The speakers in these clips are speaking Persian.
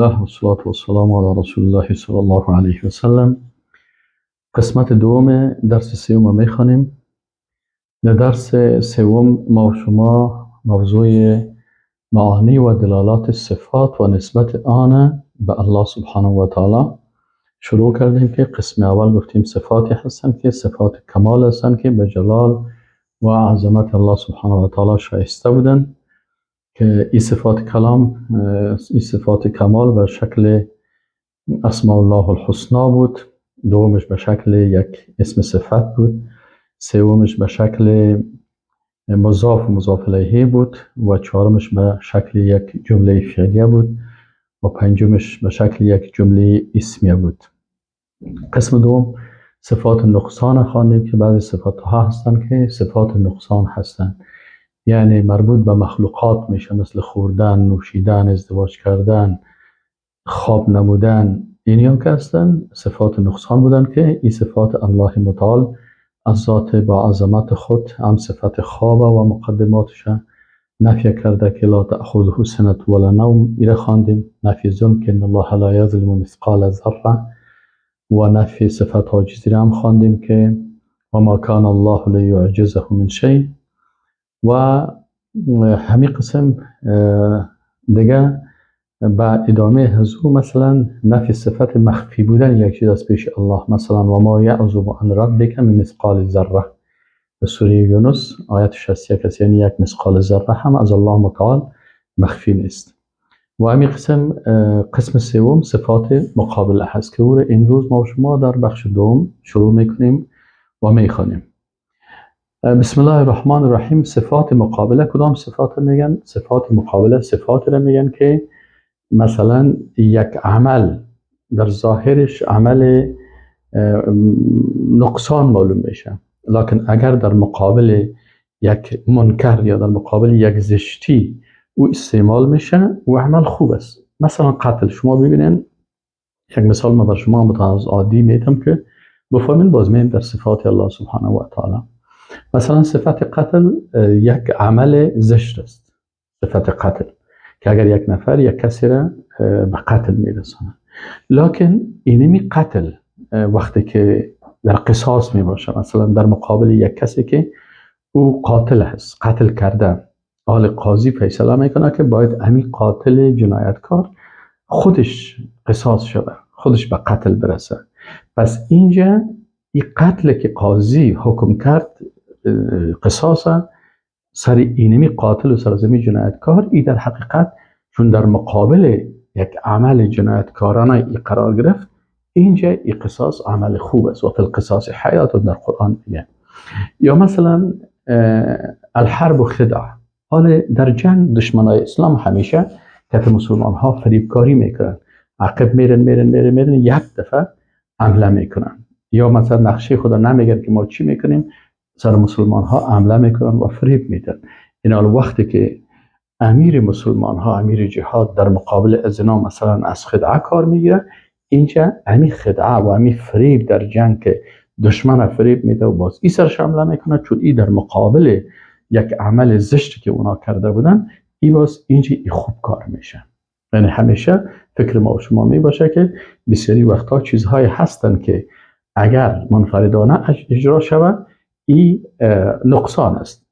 لله و الصلاة و السلام علی رسول الله صلی الله علیه و سلم. قسمت دوم درس سوم میخوانیم. در درس سوم ما شما موضوع معانی و دلالات صفات و نسبت آن به الله سبحانه و تعالی شروع کردیم که قسم اول گفتیم صفاتی هستند که صفات کمال هستند که به جلال و عظمت الله سبحانه و تعالی شایسته بودند، که این صفات کلام، این صفات کمال به شکل اسماء الله الحسنا بود، دومش به شکل یک اسم صفت بود، سومش به شکل مضاف و مضاف الیه بود و چهارمش به شکل یک جمله فعلیه بود و پنجمش به شکل یک جمله اسمیه بود. قسم دوم صفات نقصان خواندیم که بعضی صفات ها هستند که صفات نقصان هستند، یعنی مربوط به مخلوقات میشه، مثل خوردن، نوشیدن، ازدواج کردن، خواب نمودن، اینیا که هستن صفات نقصان بودن که این صفات الله متعال از ذات با عظمت خود هم صفت خواب و مقدماتش نفی کرده که لا تأخذه سنة ولا نوم، ایره خواندیم. نفی ظلم که ان الله لا یظلم مثقال ذره و نفی صفت عاجزی را هم خواندیم که و ما کان الله لیعجزه من شیء. و همین قسم دیگه با ادامه هزو مثلا نفی صفت مخفی بودن یک چیز از پیش الله، مثلا و ما یعزب عن ربک من مثقال ذره، سوره یونس آیت 61 است، یعنی یک مثقال ذره هم از الله متعال مخفی نیست. و همین قسم قسم سوم صفات مقابله هست که او را امروز ما شما در بخش دوم شروع میکنیم و میخوانیم. بسم الله الرحمن الرحیم. صفات مقابله کدام صفات میگن؟ صفات مقابله صفات را میگن که مثلا یک عمل در ظاهرش عمل نقصان معلوم میشه، لکن اگر در مقابل یک منکر یا در مقابل یک زشتی او استعمال میشه او عمل خوب است. مثلا قتل، شما ببینین یک مثال ما بر شما متعاض عادی میتم که بفهمین، باز میم در صفات الله سبحانه و تعالی. مثلا صفت قتل یک عمل زشت است، صفت قتل که اگر یک نفر یک کسی را به قتل میرسانه، لکن اینمی قتل وقتی که در قصاص می باشه، مثلا در مقابل یک کسی که او قاتل هست، قتل کرده، حال قاضی فیصله میکنه که باید امی قاتل جنایتکار خودش قصاص شود، خودش به قتل برسه. پس اینجا این قتل که قاضی حکم کرد قصاص سر اینمی قاتل و سر زمین جنایتکار، ای در حقیقت چون در مقابل یک عمل جنایتکارانه ای قرار گرفت، اینجا ای قصاص عمل خوب است و فی القصاص حیات در قرآن میگه. یا مثلا الحرب خدعه، حال در جنگ دشمنای اسلام همیشه کف مسلمان ها فریبکاری میکنن، عقب میرن میرن میرن میرن، یک دفعه حمله میکنن، یا مثلا نقشه خدا نمیگن که ما چی میکنیم، سر مسلمان ها حمله میکنن و فریب میدن. این حال وقتی که امیر مسلمان ها، امیر جهاد در مقابل ازنا مثلا از خدعه کار میگیره، اینجا امیر خدعه و امیر فریب در جنگ که دشمن فریب میده و باز ای سرش حمله میکنه، چون ای در مقابل یک عمل زشت که اونا کرده بودن، ای باز اینجا ای خوب کار میشه. یعنی همیشه فکر ما و شما میباشه که بسیاری وقتها چیزهای هستن که اگر منفردانه اجرا شود ای نقصان است،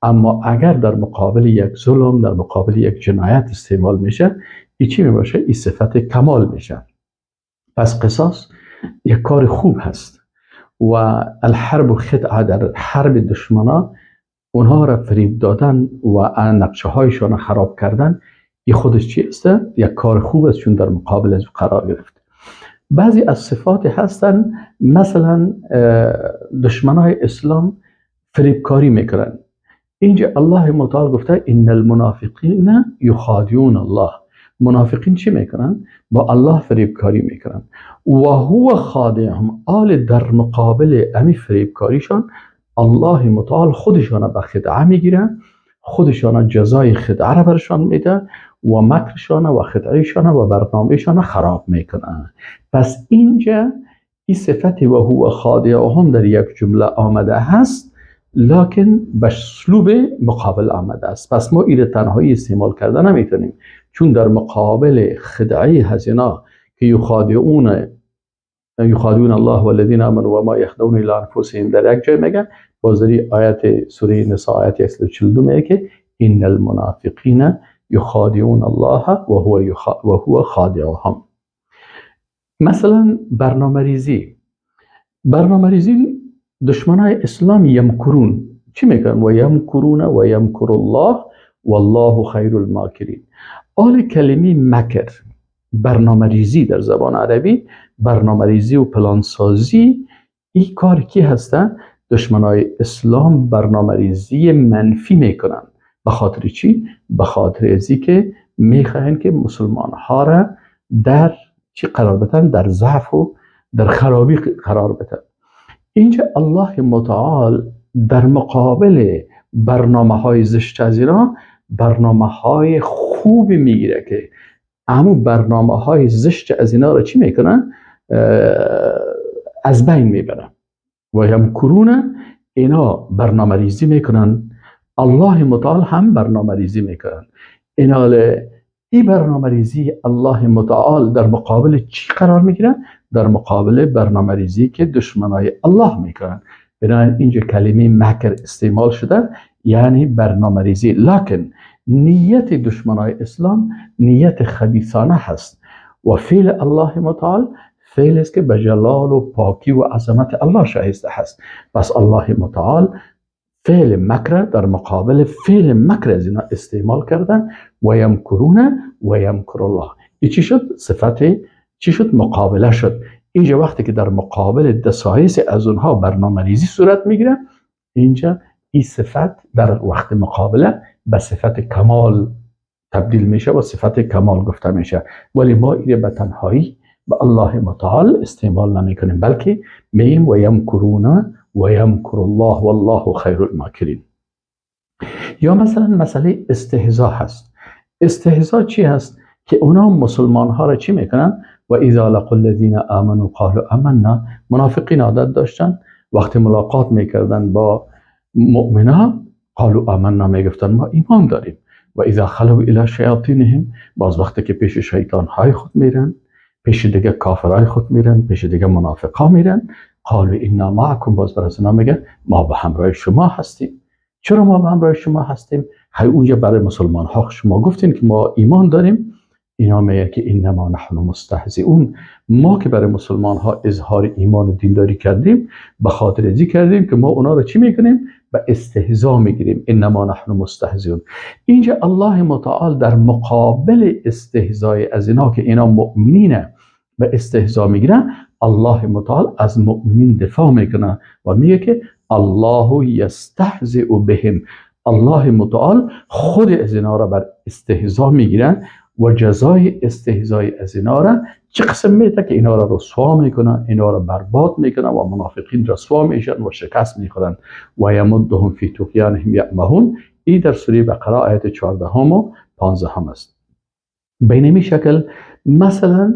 اما اگر در مقابل یک ظلم، در مقابل یک جنایت استعمال میشه، ای چی میباشه؟ ای صفت کمال میشه. پس قصاص یک کار خوب هست و الحرب خدعه، در حرب دشمنا اونها را فریب دادن و نقشه هایشان خراب کردن، ای خودش چی است؟ یک کار خوب است چون در مقابل از قرار گرفت. بعضی از صفات هستن مثلا دشمنای اسلام فریبکاری میکنن، اینجا الله متعال گفته ان المنافقین یخادعون الله. منافقین چی میکنن؟ با الله فریبکاری میکنن و هو خادعهم، آل در مقابل امی فریبکاریشان الله متعال خودشان به خدعه میگیره، خودشان جزای خدعه را برشان میده و مکرشان و خدعهشان و برنامهشان خراب میکنن. پس اینجا این صفت و هو خادعهم در یک جمله آمده هست، لکن به اسلوب مقابل آمده است. پس ما ایره تنهایی استعمال کرده نمیتونیم، چون در مقابل خدعه هزینا که یخادعون الله والذین آمنوا و ما یخدعون الا انفسهم، در یک جای میگه، باز در آیت سوره نساء آیت 142 میگه که ان المنافقین یخادعون الله و هو خادعهم. مثلا برنامه‌ریزی، برنامه‌ریزی دشمنای اسلام یمکرون، چی میکنن؟ و یمکرون و یمکر الله والله خیر الماکرین. آل کلمه مکر، برنامه‌ریزی در زبان عربی، برنامه‌ریزی و پلانسازی، این کار کی هستن؟ دشمنای اسلام برنامه‌ریزی منفی میکنن. به خاطر چی؟ به خاطر ازی که میخواهن که مسلمان ها را در چی قرار بدن؟ در ضعف و در خرابی قرار بدن. اینجا الله متعال در مقابل برنامه های زشت از اینا برنامه های خوبی میگیره که همون برنامه های زشت از اینا را چی میکنن؟ از بین میبرن. و یمکرون، اینا برنامه ریزی میکنن، الله متعال هم برنامه ریزی میکنن. اینا این برنامه ریزی الله متعال در مقابل چی قرار میگیره؟ در مقابل برنامه ریزی که دشمنای الله میکنن. بنابراین اینجا کلمه مکر استعمال شده، یعنی برنامه ریزی. لکن نیت دشمنای اسلام نیت خبیثانه هست و فعل الله متعال فعل است که به جلال و پاکی و عظمت الله شایسته هست. پس الله متعال فعل مکر در مقابل فعل مکر از اینا استعمال کردن. و یمکرون و یمکر الله. این چی شد؟ صفت چی شد؟ مقابله شد. اینجا وقتی که در مقابل دسایس از اونها برنامه ریزی صورت میگیره، اینجا این صفت در وقت مقابله به صفت کمال تبدیل میشه و صفت کمال گفته میشه. ولی ما اینو به تنهایی به الله متعال استعمال نمیکنیم، بلکه میگیم و یمکرون و یمکر الله والله خیر الماکرین. یا مثلا مسئله استهزا هست. استهزا چی هست؟ که اونا مسلمان ها را چی میکنن؟ و اذا لقوا الذین آمنوا قالوا آمنا. منافقین عادت داشتن وقتی ملاقات میکردن با مؤمنا، قالوا آمنا، میگفتن ما ایمان داریم. و اذا خلوا الی شیاطینهم، باز وقتی که پیش شیطان های خود میرن، پیش دیگه کافرای خود میرن، پیش دیگه منافقا میرن، قالوا انا معکم، باز برای اینا میگن ما به همراه شما هستیم. چرا ما به همراه شما هستیم؟ های اونجا برای مسلمان ها شما گفتین که ما ایمان داریم، اینا میگه که انما نحن مستهزئون، ما که برای مسلمان ها اظهار ایمان و دینداری کردیم به خاطر ازی کردیم که ما اونا رو چی میکنیم؟ به استهزا میگیریم. انما نحن مستهزئون. اینجا الله متعال در مقابل استهزای از اینا که اینا مؤمنینه به استهزا میگیرن، الله متعال از مؤمنین دفاع میکنه و میگه که الله یستهزئ بهم، الله متعال خود از اینا را بر استهزا میگیرن و جزای استهزای از اینا را چه قسم میده که اینا را رسوا میکنن، اینا را برباد میکنن و منافقین رسوا میشن و شکست میخورن. و یمدهم فی طغیانهم یعمهون. این در سوره بقره آیت 14 و 15 است. به این شکل مثلا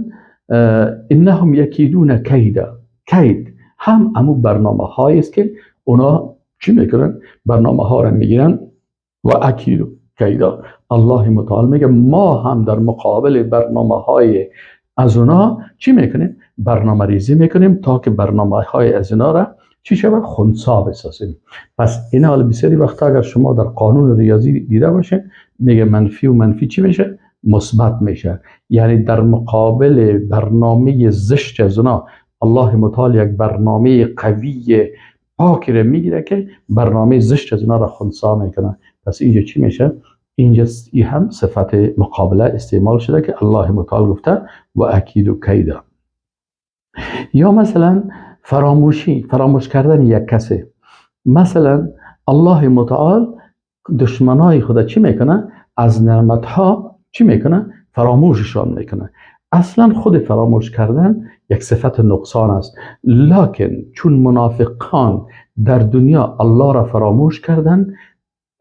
انهم یکیدون کیدا، کید هم امو برنامه هایی است که اونا چی میکنن؟ برنامه ها را میگیرن و اکیدو کیدا. الله متعال میگه ما هم در مقابل برنامه های از اونا چی میکنیم؟ برنامه ریزی میکنیم تا که برنامه های از اونا را چی شود؟ خنثی بسازیم. پس این حال بسیاری وقتا اگر شما در قانون ریاضی دیده باشه میگه منفی و منفی چی میشه؟ مثبت میشه. یعنی در مقابل برنامه زشت از اونا الله متعال یک برنامه قوی پاکی را میگیره که برنامه زشت از اونا را خنثی میکنه. پس اینجا چی میشه؟ اینجا ای هم صفت مقابله استعمال شده که الله متعال گفته و اکید و کیدا. یا مثلا فراموشی، فراموش کردن یک کسی. مثلا الله متعال دشمنای خدا چی میکنه؟ از نعمتها چی میکنه؟ فراموششان میکنه. اصلا خود فراموش کردن یک صفت نقصان است، لکن چون منافقان در دنیا الله را فراموش کردن،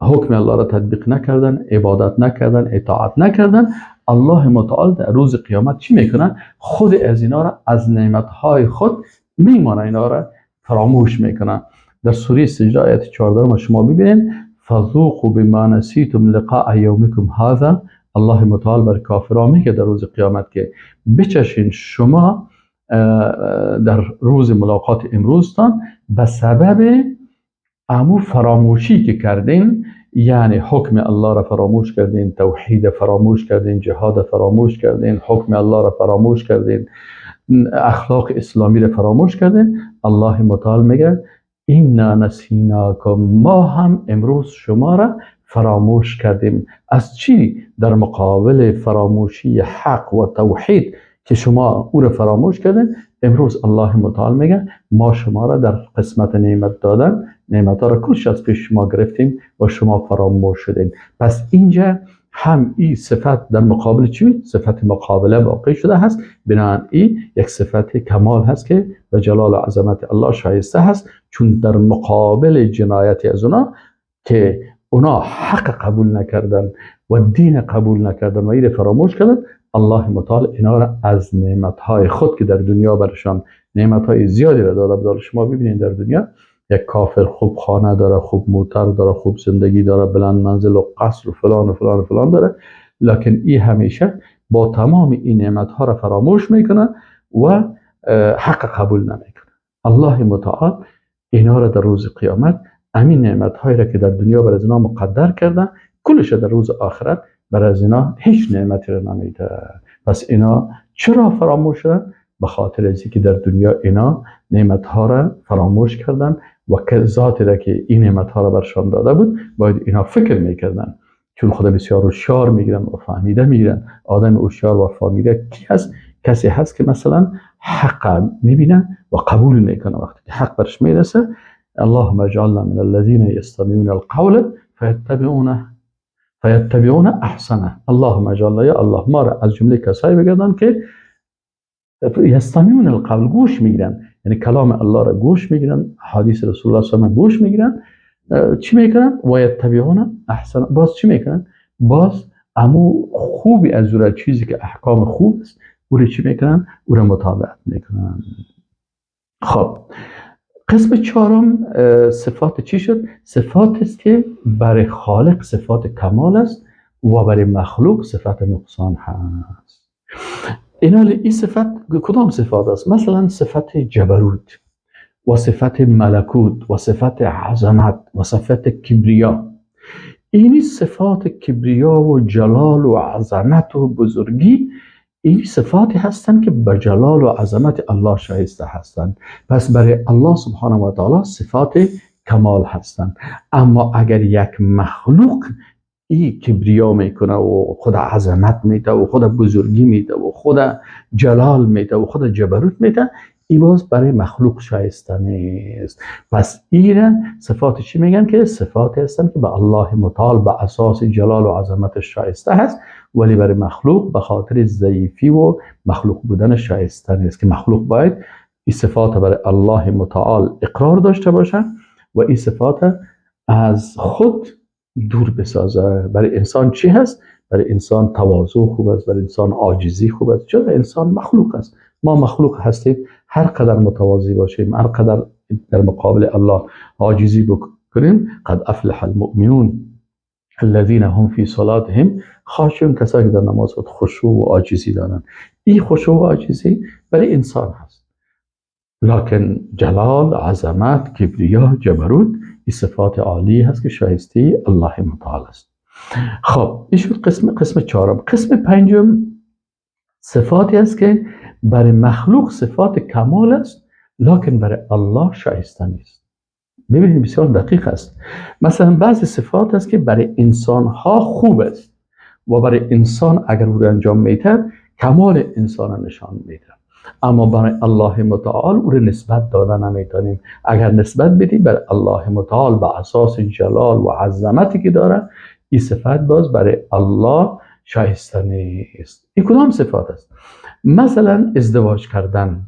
حکم الله را تطبیق نکردن، عبادت نکردن، اطاعت نکردن، الله متعال در روز قیامت چی میکنه؟ خود از اینا را از نعمتهای خود میمانه، اینا را فراموش میکنه. در سوره سجده آیت 14 ما شما ببینید فذوقوا بما نسیتم لقاء یومکم هذا الله متعال بر کافران میگه در روز قیامت که بچشین شما در روز ملاقات امروزتان به سبب امو فراموشی که کردین، یعنی حکم الله را فراموش کردین، توحید فراموش کردین، جهاد فراموش کردین، حکم الله را فراموش کردین، اخلاق اسلامی را فراموش کردین. الله متعال میگه اینا نسیناکم، ما هم امروز شما را فراموش کردیم. از چی؟ در مقابل فراموشی حق و توحید که شما او را فراموش کردین، امروز الله متعال میگه ما شما را در قسمت نعمت دادن، نعمت ها را کلش از پیش شما گرفتیم و شما فراموش شدین. پس اینجا هم این صفت در مقابل چی؟ صفت مقابله واقع شده هست. بنابراین این یک صفت کمال هست که به جلال و عظمت الله شایسته هست، چون در مقابل جنایت از اونا که اونا حق قبول نکردن و دین قبول نکردن و این فراموش کردن، الله متعال اینا را از نعمت‌های خود که در دنیا برشان نعمت‌های زیادی را داده بود. شما ببینید در دنیا یک کافر خوب خانه داره، خوب موتر داره، خوب زندگی داره، بلند منزل و قصر و فلان و فلان و فلان داره، لکن این همیشه با تمام این نعمت‌ها را فراموش میکنه و حق قبول نمیکنه. الله متعال اینا را در روز قیامت همین نعمت‌هایی را که در دنیا بر از اینا مقدر کردن، کلش در روز آخرت بر از اینا هیچ نعمتی را نمیده. پس اینا چرا فراموش شدن؟ به خاطر از اینکه در دنیا اینا نعمت‌ها را فراموش کردن و که ذاتی را که این نعمت‌ها را برشان داده بود باید اینا فکر میکردن، چون خدا بسیار هوشیار میگیرن و فهمیده میگیرن. آدم هوشیار و فهمیده کی هست؟ کسی هست که مثلا حق میبینه و قبول میکنه. وقتی که حق برش میرسه، اللهم اجعلنا من الذين يستمعون القول فیتبعون احسنه. اللهم اجعلنا، یا الله ما را از جمله کسایی بگردان که یستمعون القول، گوش میگیرن، یعنی کلام الله را گوش میگیرن، حدیث رسول الله صلی الله علیه و گوش میگیرن، چی میکنن؟ و یتبعون احسنه. باز چی میکنن؟ باز امو خوبی از او چیزی که احکام خوب است او را چی میکنن؟ او را متابعت میکنن. خب قسم چهارم صفات چی شد؟ صفات است که برای خالق صفات کمال است و برای مخلوق صفت نقصان هست. اینا این صفت کدام صفات است؟ مثلا صفت جبروت و صفت ملکوت و صفت عظمت و صفت کبریا. این صفات کبریا و جلال و عظمت و بزرگی، این صفاتی هستند که به جلال و عظمت الله شایسته هستند. پس برای الله سبحانه و تعالی صفات کمال هستند. اما اگر یک مخلوق ای کبریا میکنه و خود عظمت میده و خود بزرگی میده و خود جلال میده و خود جبروت میده، ای باز برای مخلوق شایسته نیست. پس این صفات چی میگن؟ که صفاتی هستند که به الله متعال به اساس جلال و عظمت شایسته هست، ولی برای مخلوق به خاطر ضعیفی و مخلوق بودن شایسته نیست، که مخلوق باید این صفات برای الله متعال اقرار داشته باشه و این صفات از خود دور بسازه. برای انسان چی هست؟ برای انسان تواضع خوب است، برای انسان عاجزی خوب است، چون انسان مخلوق است. ما مخلوق هستیم، هر قدر متواضع باشیم، هر قدر در مقابل الله عاجزی بکنیم، قد افلح المؤمنون الذين هم فی صلاتهم خاشعون، کسایی که در نماز خود خشوع و عاجزی دارند. این خشوع و عاجزی برای انسان هست، لکن جلال، عظمت، کبریا، جبروت، این صفات عالی هست که شایسته الله متعال است. خب این شد قسم چهارم. قسم پنجم صفاتی است که برای مخلوق صفات کمال است، لکن برای الله شایسته نیست. ببینید بسیار دقیق است. مثلا بعضی صفات است که برای انسان ها خوب است و برای انسان اگر او را انجام میده کمال انسان را نشان میده، اما برای الله متعال او را نسبت داده نمیتونیم. اگر نسبت بدیم برای الله متعال به اساس جلال و عظمتی که داره، این صفت باز برای الله شایسته نیست. این کدام صفات است؟ مثلا ازدواج کردن.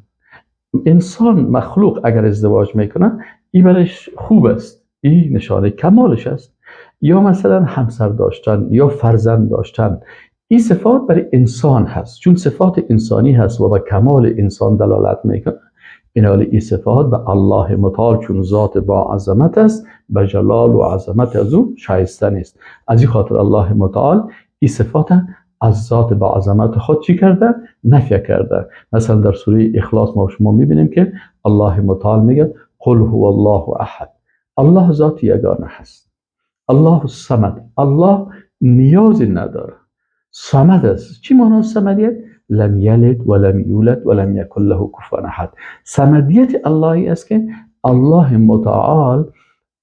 انسان مخلوق اگر ازدواج میکنه این برایش خوب است، این نشانه کمالش است. یا مثلا همسر داشتن یا فرزند داشتن، این صفات برای انسان هست، چون صفات انسانی هست و به کمال انسان دلالت میکنه. این حال این صفات به الله متعال چون ذات با عظمت است، به جلال و عظمت از او شایسته نیست. از این خاطر الله متعال این صفات از ذات با عظمت خود چی کرده؟ نفی کرده. مثلا در سوره اخلاص ما شما میبینیم که الله متعال میگه قل هو الله احد. الله ذات یگانه هست، الله الصمد، الله نیازی نداره، صمد است. چی معنی صمدیت؟ لم یلد ولم یولد ولم یکن له کفوا احد. صمدیت اللهی است که الله متعال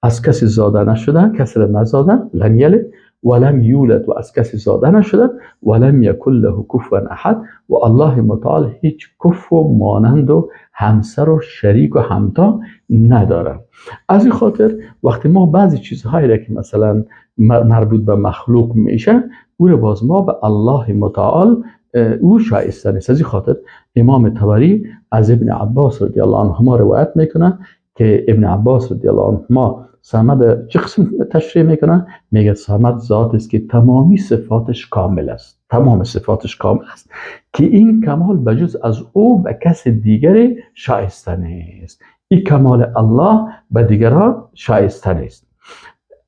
از کسی زاده نشده، کسی را نزاده، لم یلد ولم یولد و از کسی زاده نشده، ولم یکن له کفوا احد، و الله متعال هیچ کف و مانند و همسر و شریک و همتا نداره. از این خاطر وقتی ما بعضی چیزهایی را که مثلا مربوط به مخلوق میشه، او را باز ما به الله متعال او شایسته نیست. از این خاطر امام طبری از ابن عباس رضی الله عنهما روایت میکنه که ابن عباس رضی الله عنهما صمد چه قسم تشریح میکنه؟ میگه صمد ذات است که تمامی صفاتش کامل است، تمام صفاتش کامل است که این کمال بجز از او به کس دیگری شایسته نیست. این کمال الله به دیگران شایسته نیست.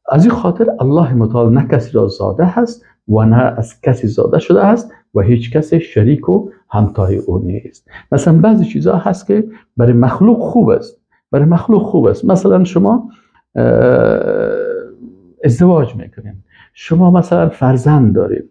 از این خاطر الله متعال نه کسی را زاده هست و نه از کسی زاده شده است و هیچ کسی شریک و همتای او نیست. مثلا بعضی چیزها هست که برای مخلوق خوب است، برای مخلوق خوب است. مثلا شما ازدواج میکنین، شما مثلا فرزند دارید،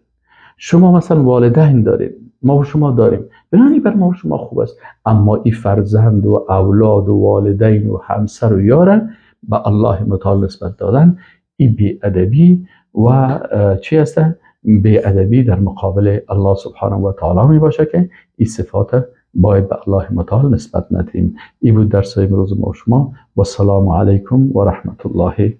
شما مثلا والدین دارید، ما و شما داریم، بنابراین بر ما و شما خوب است. اما این فرزند و اولاد و والدین و همسر و یاره به الله متعال نسبت دادن، این بی‌ادبی و چی هست؟ بی‌ادبی در مقابل الله سبحانه و تعالی می باشه که این صفات باید به الله متعال نسبت ندیم. این بود درس امروز ما و شما. و السلام علیکم و رحمت الله